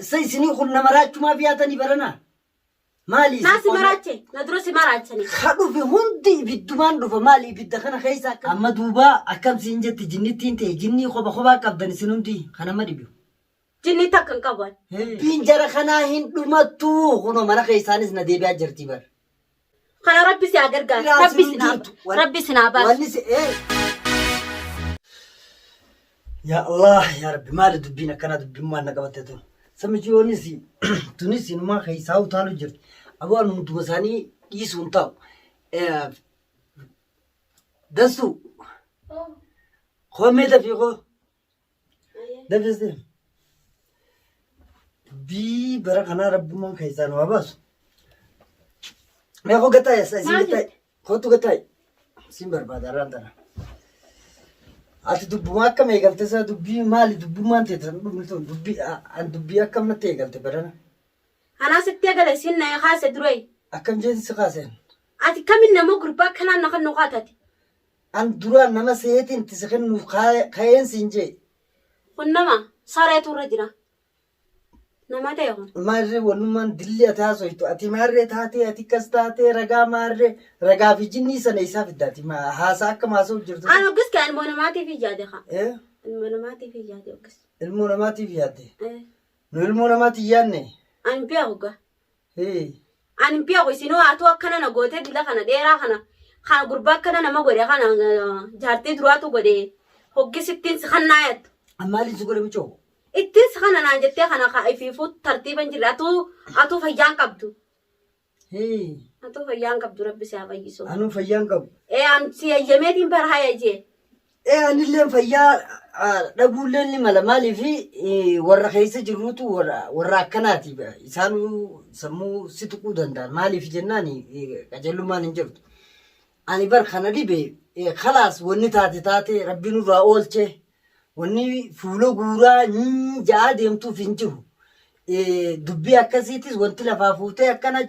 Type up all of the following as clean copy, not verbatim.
Isa isinii kun nama raachumaaf yaatanii baranaa? Maali Naa isin si maraache. Na dura si maraachani. Ka dhufe hundi ibiddumaan dhufa maali ibidda kana keessa akka. Amma duuba akkam siin jetti jinnittiin ta'e jinnii kopha kophaa qabdan isin hundi kan nama dhibu. Jinni takka hin qabu ani. Dubbiin jara kanaa hin dhumattu kunoo mana keessaanis na deebi'aa jirti bar. Kana rabbi si haa gargaaru. Biraan Rabbi sin si naa jirtu. Rabbi si naa baasu. Wanni si ee. Yaa Allah yaa Rabbi maali dubbiin akkanaa dubbimmaan na qabatte tun. Samichiyoonis tunis inumaa keessaa utaalu jirti. Aboo anu hunduma isaanii dhiisuu hin ta'u. Dastuu koomee dafii koo. Dafis deem. Dubbii bara kanaa rabbummaan keessaa nu haa baasu. Mee koo gataa yassa isin Maal gataa. Kootu gataa. Sin barbaada irraan tana. Ati dubbuma akkam eegalte isaa dubbii maali dubbummaan ta'e tan dhumni tun dubbii an dubbii akkam natti eegalte barana. Anaa sitti eegale sin na kaase duree. Akkam jeetin si kaaseen. Ati kamin nama gurbaa kanaan na kan nu kaatati. An duraan nama seetiin itti si kennuuf ka'een siin jee. Kun nama sareetu irra jira. Nama ta'e kun. Maarree wannummaan dilli ati haasoytu ati maarree taatee ati akkas taatee ragaa maarree ragaa fi jinnii sana isaa fidda ati haasaa akkam haasa'u jirtu. An oggis kee ilmoo namaatiif hin yaade kaa. Eh? Ilmoo namaatiif hin yaade oggis. Ilmoo namaatiif yaadde. Eh. Nu ilmoo namaatiif yaadne. An beeku gaa. Hee. Ani hin beeku isinoo atuu akkana na gootee dila kana dheeraa kana kana gurbaa akkana nama godhe kana jaartii duraatu godhe hoggisittiin si kannaa jettu. Maaliin si godhe michoo? Ittiin si kana naan jettee kana ka ifiifuu tartiiba hin jirre atuu atuu fayyaan qabdu. Hee. Atuu fayyaan qabdu rabbi si haa fayyisu. Anuu fayyaan qabu. Ee an si hayyameetiin bara haya jee. Ee anilleen fayyaa dhabuulleen ni mala maaliif warra keessa jirruutu warra akkanaati isaanuu sammuu si tuquu danda'an maaliif jennaan qajeelummaan hin jirtu. Ani bar kana dhibe kalaas wanni taate taate rabbi nurraa oolche wanni fuula guuraa ja'aa deemtuuf hin jiru. Dubbii akkasiitis wanti lafaa fuutee akkana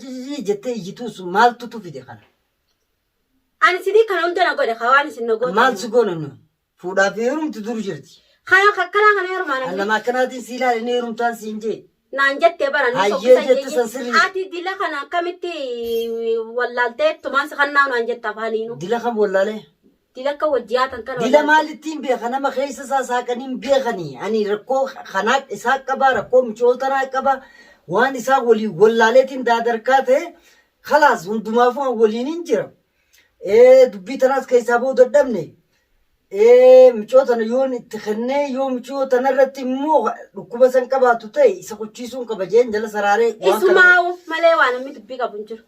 jettee iyyituus maaltutu fide kana. Ani isinii kana hunda na godhe ka waan isin na gootan. Maal si goone nu? Fuudhaa fi heerumti dur jirti. Kana akkanaa kana heerumaa An namni. nama akkanaatiin si ilaale ni heerumtaan siin jee. Naan jettee bara ni Hayyee sokkisa jette san sirrii. Ati dila kana akkamitti wallaaltee tumaan si kannaa naan jetta afaaniinu. Dila kam wallaalee? Dila akka wajji haatan kana Dila wallaalte. maalittiin beeka nama keessa isaa saaqanii hin beekanii. Ani rakkoo kanaa isaa qaba rakkoo mucoo tanaa qaba waan isaa waliin wallaaleetiin daadarkaa ta'e Kalaas hundumaafuu an waliinin jira. Ee dubbii tanaas keessaa ba'uu dadhabne. Ee micoo tana yoon itti kennee yoo micoo tana irratti immoo dhukkuba san qabaatu ta'e isa kuchiisuun qaba jeen jala saraaree waan kana. Isumaawu malee waan namni dubbii qabu hin jiru.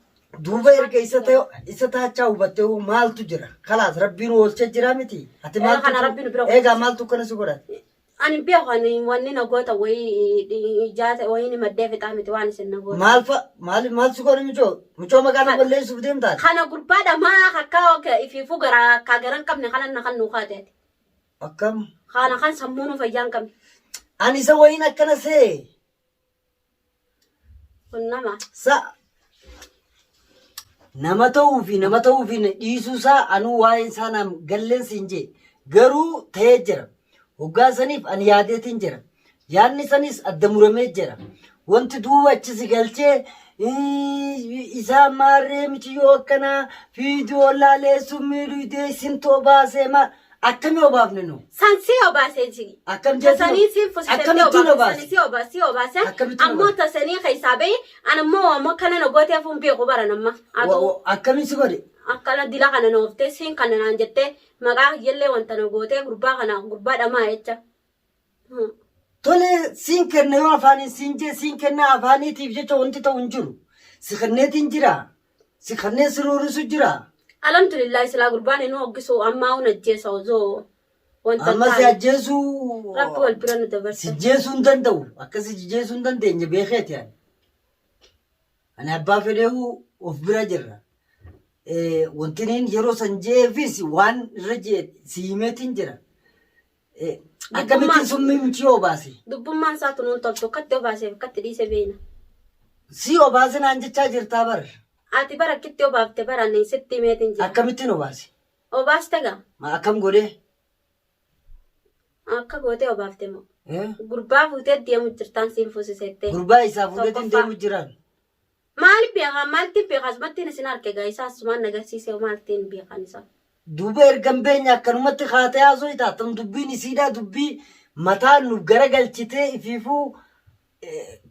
Duuba erga isa ta'e isa taachaa hubattee hoo maaltu jira? Kalaas rabbiin oolchee jira miti. Ati Ee, maaltu kana rabbi nu bira eegaa maaltu kana si godhate? Ani hin beeku ani wanni na goota wayii ijaata wayii ni maddee fixaa miti waan isin na goota. Maal fa maal maal si godhe micoo? Micoo maqaa na balleessuuf deemtaa? Kana gurbaadha maa akka ifiifuu garaa akka gara hin qabne kana na kan nuu kaate ati. Akkam? Kana kan sammuu nu fayyaa hin qabne. Ani isa wayiin akkana see. Kun nama. Sa nama ta'uu fi nama ta'uu fi dhiisuu isaa anuu waa'een isaa naam galleen siin jee garuu ta'ee jira. Hoggaa saniif ani yaadeetiin jira. Yaadni sanis adda muramee jira. Wanti duuba achi si galchee isaa maarree miciyyoo akkanaa fiidiyoo laalee summii dhuydee isin obaasee maa Akkami obaafne nu? San si obaasee si. Akkam jechuun? Tasanii si fusisee si Akkamittiin obaase. obaase? Sani si obaase si obaase. Akkamittiin Ammoo obaase? tasanii keessaa bahi an ammoo ammoo kana na gootee fuun beeku baran amma. Atuu Akkamiin si godhe? akkana dila kana na ooftee siin kana naan jettee maqaa kiyyallee wanta na gootee gurbaa kana gurbaa dhamaa jecha. Tole siin kenna yoo afaaniin siin jee siin kenna afaaniitiif jecha wanti ta'u hin jiru. Si kenneetiin jira. Si kanneen si roorrisu jira. Alhamdulillah silaa gurbaan inni hoggisu ammaa hun ajjeesa osoo wanta hin Amma si taane. ajjeesuu Rabbi wal bira nu si dabarse. jeesuu hin danda'u. Akka si jeesuu hin dandeenye beekeeti ani. Ani abbaa fedheehu of bira jirra. Wanti inni yeroo san jeefis waan irra jee si himeetiin jira. Akkamittiin summii mucii obaase? Dubbummaan isaa tunuun toltu akkatti obaaseef akkatti dhiise beekna. Si obaase naan jechaa jirtaa bar. Ati bara akkitti obaafte bara ani sitti himeetiin jira. Akkamittiin obaase? Obaaste gaa? Ma akkam godhee? Akka gootee obaafte moo? Eh? Gurbaa fuutee deemu jirtaan siin fuusisettee. Gurbaa isaa fuudheetiin Tokkoffaa. deemu jiraan. Maal beekaa maaltiin beekaa asumattiin isin arge gaa isaa asumaan nagarsiisee maaltiin beekan isaa. Duuba ergan beenya akkanumatti kaatee haasoo taatan dubbiin isiidhaa dubbii mataa nu garagalchitee ifiifuu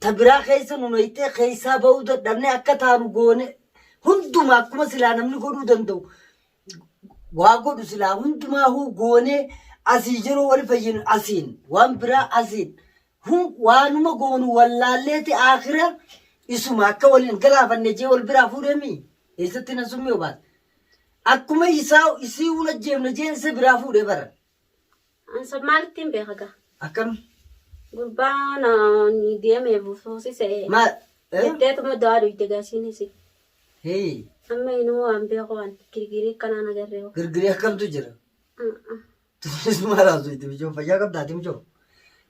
ta biraa keessa nu nayxee keessaa ba'uu dadhabnee akka taanu goone hundumaa akkuma silaa namni godhuu danda'u waa godhu silaa hundumaahuu goonee asii yeroo wali fayyinu asiin waan biraa asiin waanuma goonu wallaalleeti aakhira isuma akka waliin galaafanne jee wal biraa fuudhemi eessatti na summii obaas akkuma isaa isii wal ajjeefne jeen isa biraa fuudhee bara. Ansa maalittiin beeka gaa? Akkam? Gurbaa na deemee fuusise. Maal? Eh? Jetteetuma du'aa dhuyte gaa isiinis. Hee, Amma inuu waan beeku waan girgirii akkanaan agarree. Girgirii akkamtu jira? Tunis maal haasofti mijoo fayyaa qabdaati mijoo.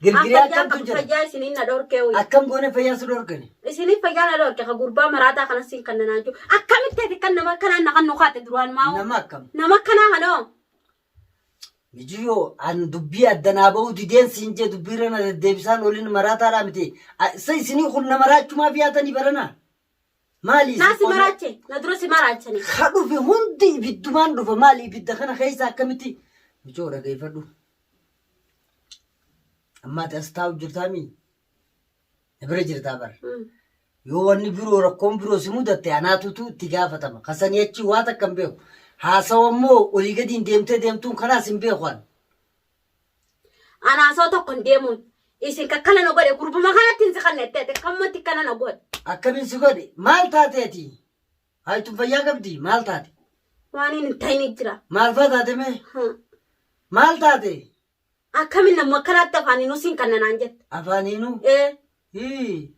Girgirii akkamtu jira? Fayyaa isiniin na dhorkee wuyi. Akkam goone fayyaa si dhorkani? Isiniif fayyaa na dhorke ka gurbaa maraataa kanas siin kan nanaa jiru. Akkamitti ati kan nama akkanaan na kan nu kaate duraan maa'u? Nama akkam? Nama akkanaa kanoo? Mijiyyoo an dubbii addanaa ba'uu dideen siin jee dubbiirra na deddeebisaan oliin maraataadhaa miti. Isa isinii kun na maraachumaaf yaatanii baranaa? Maali Naa isin si maraache na dura si maraachani. Ka dhufe hundi ibiddumaan dhufa maali ibidda kana keessa akkamitti mijoo dhageeffadhu. Amma ati as taa'u jirtaamii? Na bira jirtaa bara. Yoo wanni biroo rakkoon biroo si mudatte anaatutu itti gaafatama. Kasanii achi waa takka hin beeku. Haasawa immoo olii gadiin deemtee deemtuun kanaas hin beeku ani. Ana haasawaa tokko hin deemuun. Isin kakkana na godhe gurbuma kanatti hin siqanne itti ati akkamumatti akkana na godhe. Akkamiin si godhe? Maal taate ati? Haayituun fayyaa qabdi? Maal taate? Waan hin ta'in jira. Maal faa taate mee? Maal taate? Akkamiin namni akkanaatti afaaniinuu siin kanna naan jette. Afaaniinuu? Ee. Hii.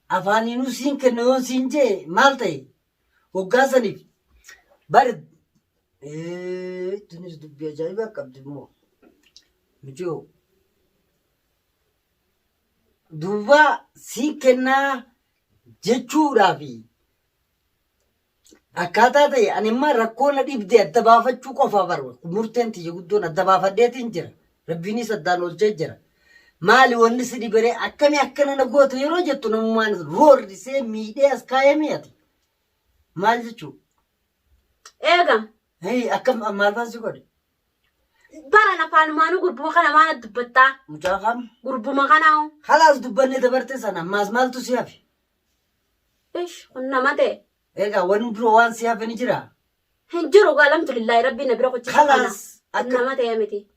Afaaniinuu siin kenna yoon siin jee maal ta'e? Hoggaa saniif bari tunis dubbii ajaa'ibaa qabdi immoo. Mijoo. Duuba siin kennaa jechuudhaafi Akkaataa ta'e ani immoo rakkoo na dhibde adda baafachuu qofa bar murteen tiyya guddoon adda baafadheetiin jira. Rabbiinis addaan oolchee jira. Maali wanni si dhiberee akkami akkana na goota yeroo jettu namummaan roorrisee miidhee as kaayamii ati. Maal jechuu? Eega. Hii akkam maal faan si godhe? Baran afaanumaanuu gurbuma kana maana dubbattaa? Mucaa kam? Gurbuma kanaa. Halaas dubbanne dabarte sana ammaas maaltu si hafe? Ish kun nama ta'e. Egaa wanni biroo waan si hafe ni jira. Hin jiru gaa alhamdulillahi rabbiin na bira kuchise kana. Kalaas Kun akka nama ta'e miti.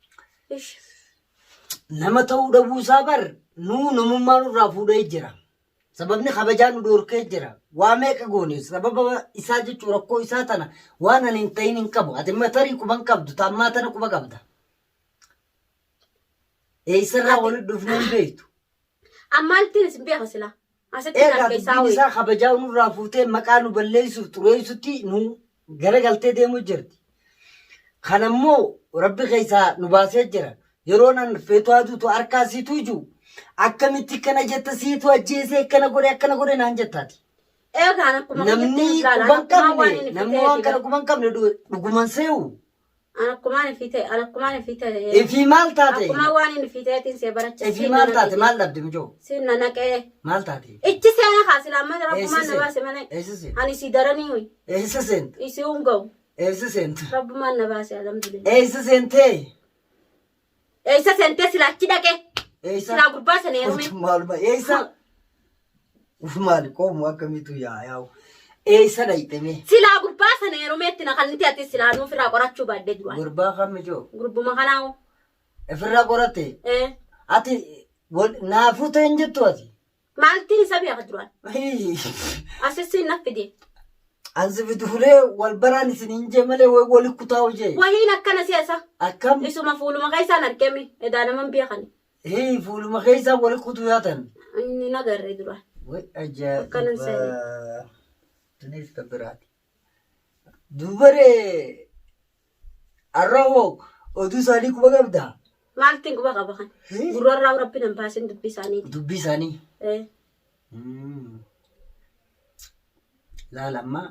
Ish. Nama ta'uu dhabuu isaa bar nuu namummaa nurraa fuudhee jira. Sababni kabajaa nu dhoorkee jira. Waa meeqa goone sababa isaa jechuun rakkoo isaa tana waan ani hin ta'in hin qabu. Ati immoo tarii quban qabdu taammaa tana quba qabda. Eessarraa walitti dhufnee hin beektu. Ammaalittiin isin beeka sila. Asitti Egaa harka isaa dubbiin wayii. isaa kabajaa nurraa fuutee maqaa nu balleessuuf xureessutti nu garagaltee deemuu jirti. Kana immoo rabbi keessaa nu baasee jira. Yeroon an feetu aduutu harkaa siitu iju akkamitti kana jetta siitu ajjeesee akkana godhe akkana godhe naan jettaati. Eegaan akkuma Namni kiyyatti ilaala. quban Akkumaan waan qabne inni namni fiteeti waan kana bara. quban qabne dhuguman see'u. An akkumaan ifii ta'e, an akkumaan ifii ta'e. Ifii maal taate? Akkumaan waan inni ifii ta'eetiin see baracha. Ifii maal taate? Maal dhabde mijoo? Siin na naqee. Maal taate? Ichi seena kaasila amma rabbumaan na Eessa baase malee. Eessa seente? Ani si daranii hoyi. Eessa seente? Isii hun ga'u. Eessa seente? Rabbumaan na baase alhamdulillah. Eessa seentee? Eessa seentee sila achi dhaqee? Eessa? Silaa gurbaa sana heerume. Maaluma eessa? Uf maali qoomu akkamiitu yaa yaa'u. Eessa dhayxe mee? Silaa gurbaa sana heerumeetti na kan nuti ati silaa nuuf irraa qorachuu baadde duraan. Gurbaa kam ijoo? Gurbuma kanaa hoo. Ofirraa qoratte? Ee. Ati naafuu ta'e hin jettu ati? Maaltiin isa beeka duraan? Asissi na fide. Ansi fiduulee wal baraan isin hin jee malee wali kutaa hojee. Wahiin akkana si'asa. Akkam? Isuma fuuluma keessaan argame edaa naman beekani. Hii fuuluma keessaan wali kutuu yaatan. Inni nagarre duraan. Way Akkanan ajaa'iba. seene. Tunis kan biraati. Dubaree har'a hoo oduu isaanii quba qabdaa? Maaltiin quba qaba kan? Hii? Gurrarraa rabbi nan baasin dubbii isaaniiti. Dubbii isaanii. Eh. Laala amma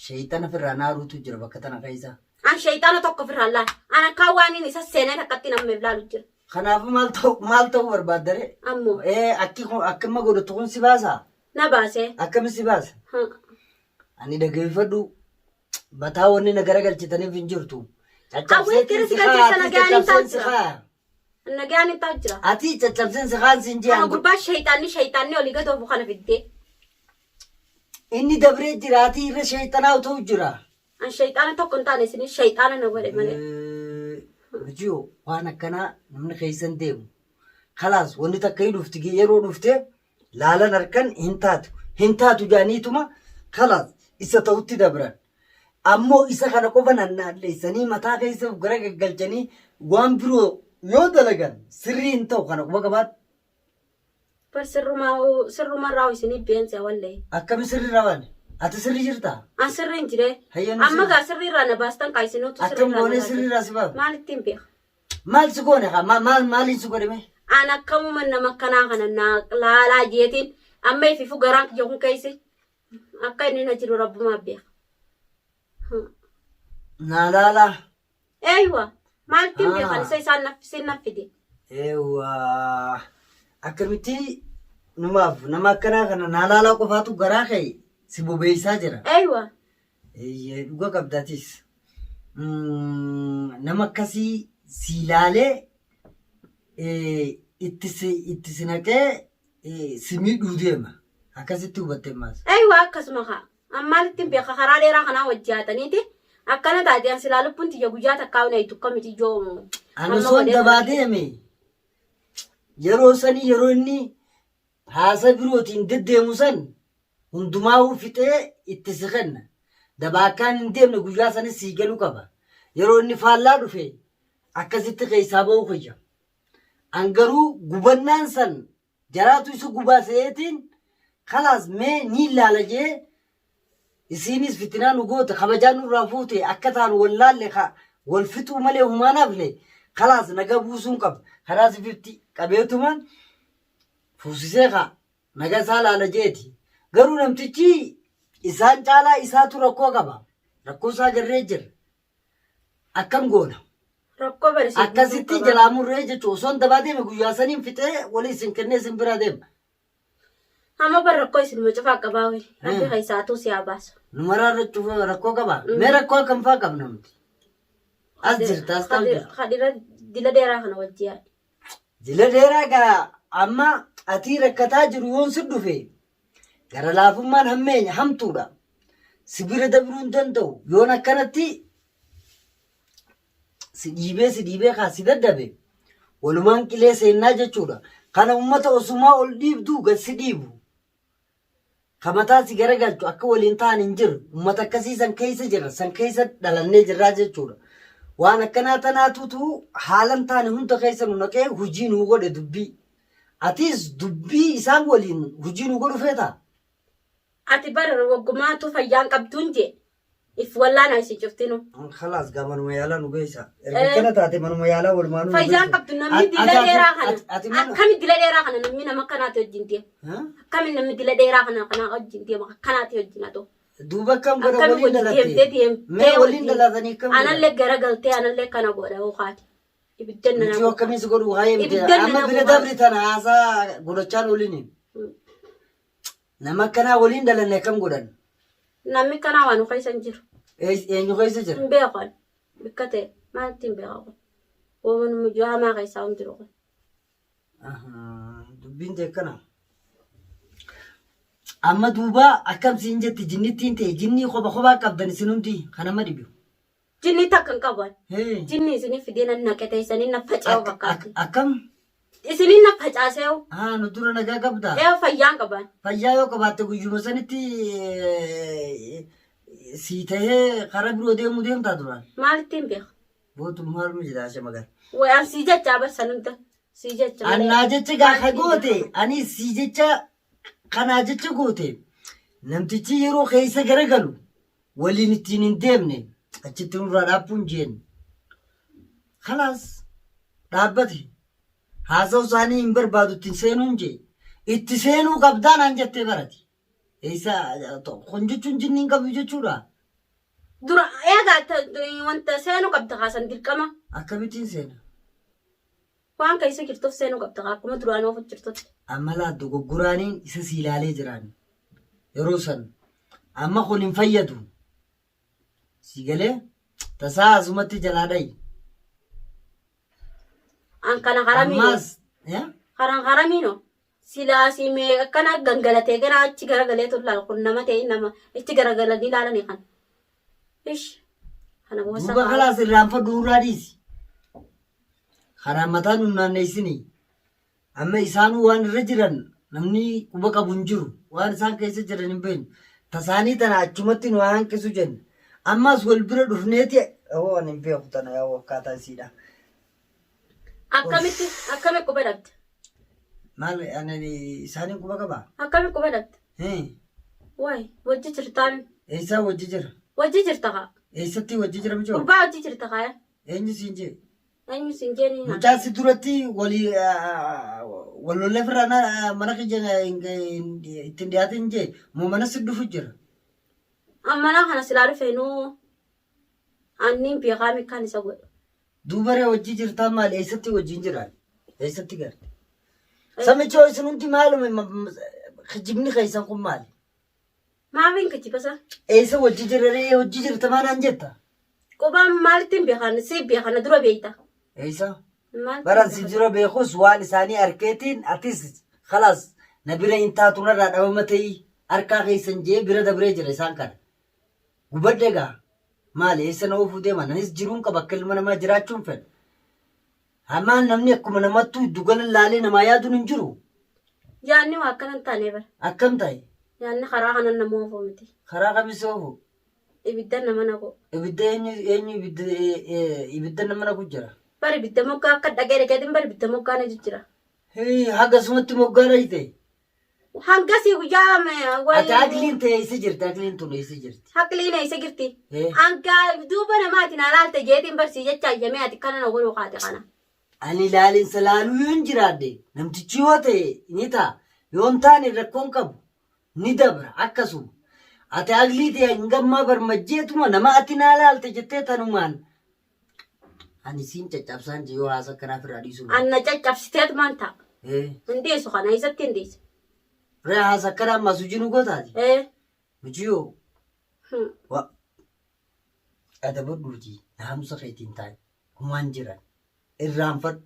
sheeyxana firraa naaruutu jira bakka tana keessa. An shayxaana tokko ofirraa laal. An akkaan waan inni isa seenee takkatti nammeef laalu jira. Kanaafuu maal ta'u maal ta'uu barbaaddaree? Ammoo Ee akki kun akkama godhatu kun si baasaa? na baasee. Akkami si baasa? Ha. Ani dhageeffadhu mataa wanni na garagalchitaniif hin jirtu. Hawwii kiri si galchisa Ati nagaan hin caccabseen si taatu. kaaya. Nagaan hin taa'u jira. Ati caccabseen si kaan siin Kana jee'an. gurbaa shayxaanni shayxaanni olii gad oofu kana fiddee. Inni dabree jira ati irra sheexanaa ta'u jira. An shayxaana tokko hin taane isin shayxaana na godhe malee. Mijiyoo waan akkanaa namni keessa hin deemu. Kalaas wanni takka hin dhufti yeroo dhufte laalan harkan hin taatu. Hin taatu jaaniituma kalaas isa ta'utti dabran. Ammoo isa kana qofa nannaalleessanii mataa keessa of gara gaggalchanii waan biroo yoo dalagan sirrii hin ta'u kana quba qabaadhu. Bar sirrumaa sirrumarraa isinii beense wallee. Akkami sirri rawan? Ati sirri jirtaa? An sirri hin jiree. Hayyee nu Amma sirri. gaa sirri irraa na baastan kaa isinuutu sirri Akkam irraa na goonee baastan. sirri irraa si baafna? Maal ittiin beeka? Maal si goone kaa? Maal maal maaliin si godhe mee? An akkamuma nama akkanaa kana naa laalaa jeetiin amma ififu garaan kiyya kun keessa akka inni na jiru rabbumaa beeka. Naa laalaa. Eeywa maal ittiin beekan Ah. isa isaan naf sin fide. Eewwa akkamitti numaaf nama akkanaa kana naa laalaa qofaatu garaa kee si bobeessaa jira. Eeywa Eeyyee dhuga qabdatis. Nama akkasii si laalee itti si itti si naqee si miidhuu deema. Akkasitti hubatte ammaas. Eeywa akkasuma kaa. An maal ittiin beeka karaa dheeraa kanaa wajji haataniiti akkana taate an silaa lubbuun tiyya guyyaa takkaa hin eeytu akkamiti ijoo Ani osoon dabaa deeme yeroo sanii yeroo inni haasa birootiin deddeemu san hundumaa'uu fixee itti si kenna. Dabaa akkaan hin deemne guyyaa sanis sii galuu qaba. Yeroo inni faallaa dhufe akkasitti keessaa ba'uu kiyya. An garuu gubannaan san Jaraatu isa gubaa se'eetiin kalaas mee niin laala jee isiinis fitinaa nu goote kabajaa nurraa fuute akka taanu wallaalle ka wal fixuu malee humaan hafne kalaas naga buusuun qaba karaa sififti qabeetumaan fuusisee ka naga isaa laala jeeti garuu namtichi isaan caalaa isaatu rakkoo qaba rakkoo isaa garree jira Akkam goona? Rakkoo bari si Akkasitti guutuu qaba. jalaa murree jechuun osoo hin dabaa deeme guyyaa saniin fixee walii isin kennee isin biraa deema. Amma bar rakkoo isinuma cufaa qabaa wayi. Rabbi keessaatuu si haa baasu. Numaraa irra cufa rakkoo qaba. Mee rakkoo akkam fa'aa qabna nuti? As jirta as ta'u jirta. Kadhira dila dheeraa kana wajji yaadi. Dila dheeraa gaa amma atii rakkataa jiru yoon si dhufe gara laafummaan hammeenya hamtuudha. Si bira dabruu hin danda'u. Yoon akkanatti si dhiibee si dhiibee kaa si dadhabe walumaan qilee seennaa jechuudha. Kana ummata osumaa ol dhiibduu gad si dhiibu. Ka mataa si garagalchu akka waliin ta'an hin jiru. Ummata akkasii san keessa jirra. San keessa dhalannee jirraa jechuudha. Waan akkanaa tanaatutu haalan taane hunda keessa nu naqee hujii nuu godhe dubbii. Atis dubbii isaan waliin hujii nuu godhu feetaa? Ati bar waggumaatu fayyaan qabduun jee. If wallaanaa isin cuftinu. Khalaas gaa manuma yaalaa nu geessa. Erga akkana taate manuma yaalaa walumaanuu nu Fayyaan geessa. qabdu namni dila dheeraa kana. Ati mana. Akkami dila dheeraa kana namni nama akkanaati wajjin deema. Ha? Akkami namni dila dheeraa kana kanaa wajjin deema akkanaati wajjin haa ta'u. Duuba akkam godha Akkami waliin wajjin deemtee dhalatte. deemtee Mee waliin wajjin. dhalatanii akkam godha? Anallee garagaltee anallee kana godha yookaati. Ibiddan nana Nuti akkamiin si godhu waa'ee miti. Ibiddan Amma nana bira gubaa. dabri tana haasaa godhachaan oliini. Nama akkanaa waliin dhalanne akkam godhan? Namni kanaa waan keessa hin jiru. Eenyu keessa jira? Hin beeku ani. Bikka ta'e maalitti hin beeka kun. Woman hamaa keessaa hin jiru kun. Dubbiin ta'e akkana. Amma duuba akkam siin jetti jinnittiin ta'e jinnii kopha kophaa qabdan isin hundi kan nama dhibu. Jinni takka hin qabu ani. Hee. Jinni isinii fidee nan naqe teessanii na faca'u fakkaatti. Akkam? Isinii na facaaseewu. Haa nu dura nagaa qabdaa? Ee fayyaan qaban. Fayyaa yoo qabaatte guyyuma sanitti sii tahee karaa biroo deemuu deemtaa duraan. Maalitti hin beeku. Bootu maaluma jedha asha magara. Way an sii jecha barsan hunda. Sii jecha malee. Annaa jecha gaafa Maalitti hin goote beeku. ani sii jecha kanaa jecha goote namtichi yeroo keessa garagalu waliin ittiin hin deemne achitti nurraa dhaabbuun jeen. Kalaas dhaabbate haasa'u isaanii hin barbaadu ittiin seenuun jee. Itti seenuu qabdaa naan jettee barati. Eessa kun jechuun jinni hin qabdu jechuudha. Dura eegaa wanta seenuu qabda kaasan dirqama. Akkamittiin seena? Waan keessa jirtuuf seenuu qabda kaa akkuma duraan oofu jirtutti. Amma laa dogogguraaniin isa si ilaalee jiraan. Yeroo san amma kun hin fayyadu. Si galee tasaa asumatti jalaa dhayi. An kana haramiino. Ammaas eh? Karan haramiino. Silaa si mee akkana gangalatee gara achi garagalee tullaal kun nama ta'e nama achi garagalanii ilaalanii kan. Ish. Kana boossa Duuba kalaas irraanfadhu irraa dhiisi. Kanaan mataa nun naanneessini. Amma isaanuu waan irra jiran namni quba qabu hin jiru. Waan isaan keessa jiran hin beeknu. Tasaanii tana achumatti nu haa hanqisu jenna. Ammas wal bira dhufneeti hoo ani hin beeku tana yaa akkaataa isiidha. Akkamitti akkami quba dhabde? Maal ani isaaniin quba qabaa? Akkami quba dhabde? Hee. Waay wajji jirtaan Eessaa wajji jira? wajji jirta kaa. Eessatti wajji jira michoo? Gurbaa wajji jirta kaa. Eenyu siin jee? Eenyu siin jeeni Mucaa si duratti walii wal lollee firraa mana kiyya ittiin dhiyaatin jee moo mana si dhufu jira. Ammanaa kana silaa dhufeenuu anniin beekaa mikkaan isa godhe. Duubaree hojii jirtaa maali eessatti wajjin jiraan? Eessatti garte? Samichoo isin hundi maaluma kijibni keessan kun maali? Maafiin kijibasa? Eessa hojii jiraree hojii jirta maanaan jetta? Qubaan maalittiin beekan si beekan na dura beekta. Eessa? Maal Baran si dura beekus waan isaanii arkeetiin atis khalaas na bira hin taatu narraa dhabama ta'ii harkaa keessan jee bira dabree jira isaan kana. Gubadhe egaa maali eessa na oofuu deeman anis jiruun qaba akka ilma namaa jiraachuun fedha. Hamaan namni akkuma namattuu giddugala laalee namaa yaaduun hin jiru. Yaanni waa akkana hin taane bara. Akkam ta'e? Yaanni karaa kanan nama oofuu miti. Karaa kamis oofu? Ibidda nama naqu. Ibidda eenyu eenyu ibidda ibidda nama naqu jira. Bari ibidda moggaa akka dhagee dhaqeetiin bari ibidda moggaa na jijjira. Hii haga sumatti moggaa dhayte. Hangasii guyyaa Ati akliin ta'e eessa jirti? Akliin tun eessa jirti? Haqliin eessa jirti? Eh. Hangaa duuba namaatiin alaalte jeetiin barsii jecha ayyamee ati kana na godhuu kaate kana. Ani ilaalinsa laaluu yoon jiraadhe namtichi yoo ta'e ni ta'a. Yoo hin taane rakkoon qabu ni dabra akkasuma. Ati aglii ta'e hangammaa barmajjeetuma nama ati naa laalte jettee tanumaan ani siin caccabsaan jee yoo haasa akkanaaf irraa dhiisuu baate. Anna caccabsiteetumaan ta'a. Eh. Hin dhiisu kana eessatti hin dhiisu. Ree haasa akkanaa ammaas hojii nu gootaati. Eh. Mijiyoo Hmm. wa adabadhuuti naamusa keetiin taa'e humaan jiran irraanfadhu.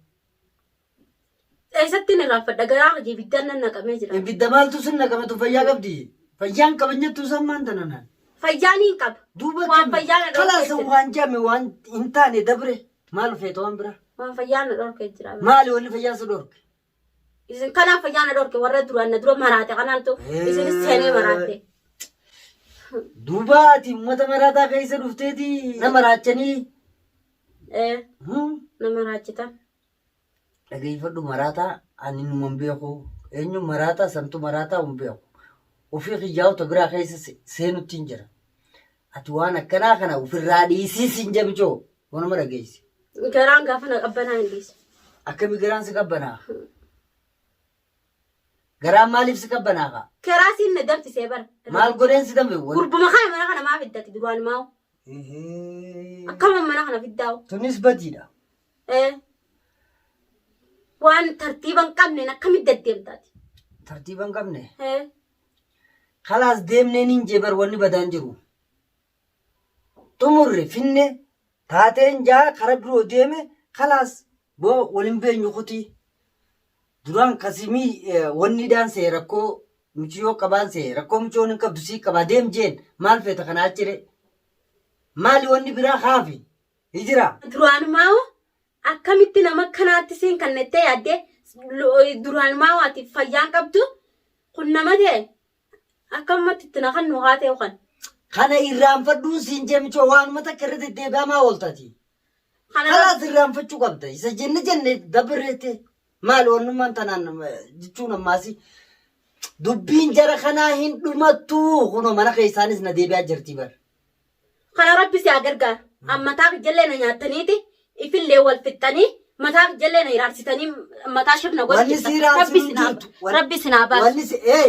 Eessatti hin irraanfadha garaa hojii ibiddaan nan naqamee jira. Ibidda maaltu sin naqamatu fayyaa qabdi. Fayyaan qaban jettu isaan maan tananaan. Fayyaan hin qaba. Duuba Waan fayyaa na dhorkee kalaas jira. waan jaame waan hin taane dabre maal feeta waan biraa. Waan fayyaa na dhorkee jira. Maali wanni fayyaa si dhorke? Isin kanaaf fayyaa na dhorke warra duraan na dura maraate kanaantu isinis seenee maraatte. Duuba ati uummata maraataa keessa dhufteeti nama raachanii. Ee na maraachitan. Dhageeffadhu maraataa ani numa hin beeku. Eenyu maraataa santu maraataa hin beeku. Ofii kiyyaa'u biraa keessa seenutti hin jira. Ati waan akkanaa kana ofirraa dhiisii siin jabijoo wanuma dhageessi. Garaan gaafa na qabbanaa hin dhiisu. Akkami garaan si qabbanaa? Garaan maaliif si qabbanaa kaa? Karaa siin na danfisee bara. Maal godheen si danfe? Gurbuma kana mana kana maa fiddati duraan maa'u? Akkama mana kana fiddaa'u? Tunis badiidha. Ee. Waan tartiiba hin qabneen akkamitti deddeemtaati? Tartiiba hin qabne. Ee. Kalaas deemneen hin jee bar wanni badaan jiru. Xumurre finne taateen jaa kara biroo deeme kalaas boo wal hin beenyu kutii. Duraan kasimii wanni dhaan see rakkoo muciyyoo qabaan see rakkoo muciyyoon hin qabdu sii qabaa deem jeen maal feeta kanaa achire. Maali wanni biraa kaafi hijira. Duraanumaa akkamitti nama kanaatti siin kannettee yaaddee duraanumaa ati fayyaan qabdu kun nama ta'e akkamumatti itti na kan nu haa ta'u kan. Kana irraanfadhuun siin jee micoo waanuma takka irra deddeebi'amaa ooltati. Kana Kalaas irraanfachuu qabda. Isa jenne jenne dabarreette maali wannummaan tanaan jechuun ammaasi dubbiin jara kanaa hin dhumattuu kunoo mana keessaanis na deebi'aa jirti bar. Kana rabbi si haa gargaaru. An mataa jallee na nyaattaniiti ifillee wal fixxanii mataa jallee na hiraarsitanii mataa shirna Wanni godhu si hiraarsu Rabbi hin sinaa jirtu. Rabbi sinaa baasu. Wanni si ee